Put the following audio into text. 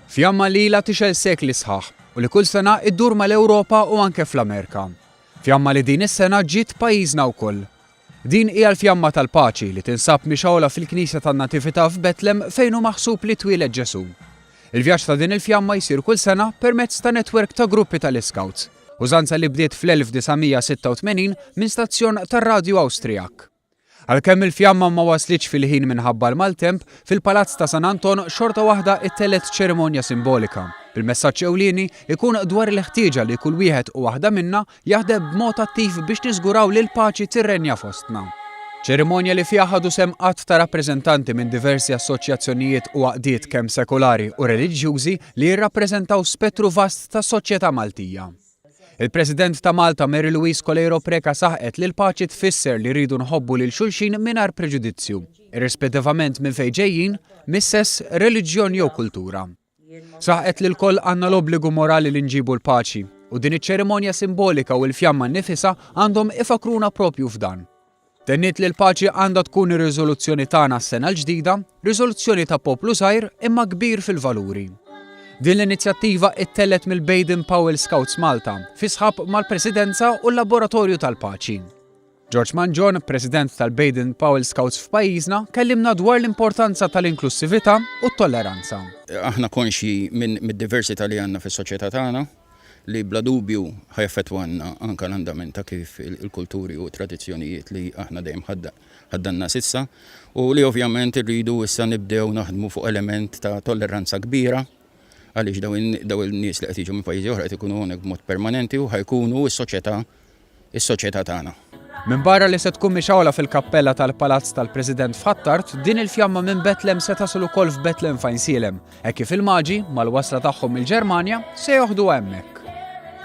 Fjamma li ilha tixgħel sekli sħaħ u li kull sena iddur mal-Ewropa u anke fl-Amerika. Fjamma li din is-sena ġiet pajjiżna wkoll. Din hija l-fjamma tal-paċi li tinsab mixgħula fil-Knisja tan-Natività f'Betlem fejn hu maħsub li twieled Ġesù. Il-vjaġġ ta' din il-fjamma jsir kull sena permezz ta' netwerk ta' gruppi tal-Iscouts, użanza li bdiet fl-1986 minn stazzjon tar-radju Awstrijak. Għalkemm il-fjamma ma waslitx fil-ħin minħabba l-maltemp, fil-Palazz ta' San Anton xorta waħda ittellgħet ċerimonja simbolika, bil-messaġġ ewlieni jkun dwar il-ħtieġa li kull wieħed u waħda minna jaħdem b'mod attiv biex niżguraw li l-paċi tirrenja fostna. Ċerimonja li fiha ħadu sehem għadd ta' rappreżentanti minn diversi assoċjazzjonijiet u għaqdiet kemm sekulari u reliġjużi li jirrappreżentaw spettru vast tas-soċjetà Maltija. Il-President ta' Malta Mary Louise Coleiro Preca saħqet li l-paċi tfisser li rridu nħobbu lil xulxin mingħajr preġudizzju, irrispettivament minn fejn ġejjin, mis-sess, reliġjon jew kultura. Saħqet li lkoll għandna l-obbligu morali li nġibu l-paċi, u din iċ-ċerimonja simbolika u l-fjamma nnifisha għandhom ifakruna propju f'dan. Tenniet li l-paċi għandha tkun ir-riżoluzzjoni tagħna għas-sena l-ġdida, riżoluzzjoni ta' poplu żgħir imma kbir fil-valuri. Din l-inizjattiva ittellgħet mill-Baden Powell Scouts Malta fi sħab mal-Presidenza u l-Laboratorju tal-Paċi. George Mangion, President tal-Baden Powell Scouts f'pajjiżna, kellimna dwar l-importanza tal-inklussività u t-tolleranza. Aħna konxji minn mid-diversità li għandna fis-soċjetà tagħna. li bla dubju ħa jaffettwanna anke l-andament ta' kif il-kulturi u t-tradizzjonijiet li aħna dejjem ħaddanna s'issa u li ovvjament irridu issa nibdew naħdmu fuq element ta' tolleranza kbira għaliex dawn in-nies li qed jiġu minn pajjiżi oħra qed ikunu hawnhekk b'mod permanenti u ħa jkunu s-soċjetà is-soċjetà tagħna. Minbarra li se tkun mixgħula fil-kappella tal-Palazz tal-President f'Ħ'Attard, din il-fjamma minn Betlem se tasal ukoll f'Betlem f'Għajnsielem, hekk kif il-Maġi, mal-wasla tagħhom mill-Ġermanja, se joħduha hemmhekk.